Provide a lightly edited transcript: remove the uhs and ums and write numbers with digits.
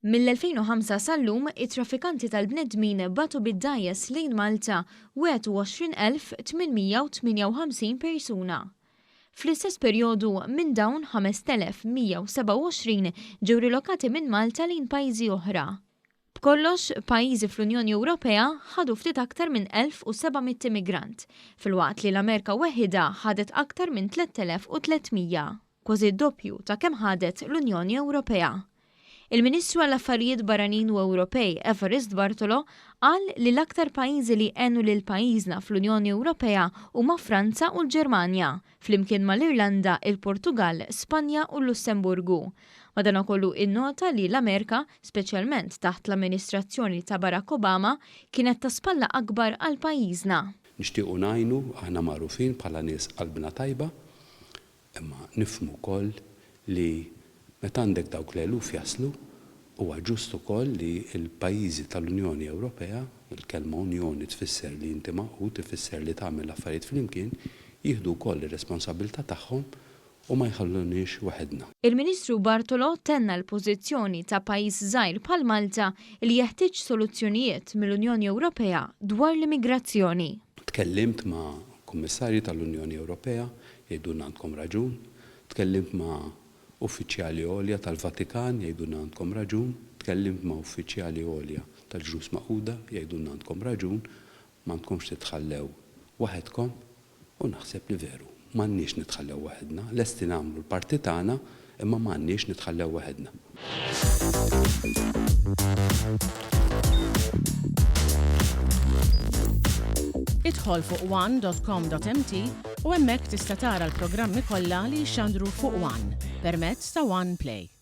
Mill-2005 sal-lum, it-traffikanti tal-bnedmin bagħtu bid-dgħajjes lejn Malta 21,858 persuna. Fl-istess perjodu, minn dawn 5,127 ġew rilokati minn Malta lejn pajjiżi oħra. B'kollox, pajjiżi fl-Unjoni Ewropea ħadu ftit aktar minn 1,700 immigrant, filwaqt li l-Amerika weħidha ħadet aktar minn 3,300, kważi d-doppju ta' kemm ħadet l-Unjoni Ewropea. Il-Ministru għall-Affarijiet Barranin u Ewropej Evarist Bartolo qal li l-aktar pajjiżi li għenu lil pajjiżna fl-Unjoni Ewropea huma Franza u l-Ġermanja, flimkien mal-Irlanda, il-Portugall, Spanja u l-Lussemburgu. Madanakollu innota li l-Amerika, speċjalment taħt l-amministrazzjoni ta' Barack Obama, kienet ta' spalla akbar għal pajjiżna. Nixtiequ ngħinu, aħna magħrufin bħala nies qalbna tajba, Imma nifhmu wkoll li meta għandek dawk l-eluf jaslu, huwa ġust ukoll li l-pajjiżi tal-Unjoni Ewropea, il-kelma Unjoni tfisser li inti magħqud, ifisser li tagħmel l-affarijiet flimkien, jieħdu wkoll ir-responsabbiltà tagħhom u ma jħalluniex waħedna. Il-Ministru Bartolo tenna l-pożizzjoni ta' pajjiż żgħir bħal Malta li jeħtieġ soluzzjonijiet mill-Unjoni Ewropea dwar l-immigrazzjoni. Tkellimt ma' Kummissarji tal-Unjoni Ewropea Jgħidulna għandkom raġun. Tkellimt ma' uffiċjali għolja tal-Vatikan, jgħidulna għandkom raġun. Tkellimt ma' uffiċjali għolja tal-Ġnus Magħquda, jgħidulna għandkom raġun, m'għandkomx titħallew waħedkom. U naħseb li veru, m'għandniex nitħallew waħedna. Lesti nagħmlu l-parti tagħna, imma m'għandniex nitħallew waħedna. Idħol fuq one.com.mt u hemmhekk tista' tara l-programmi kollha li jixxandru fuq One permezz ta' One Play.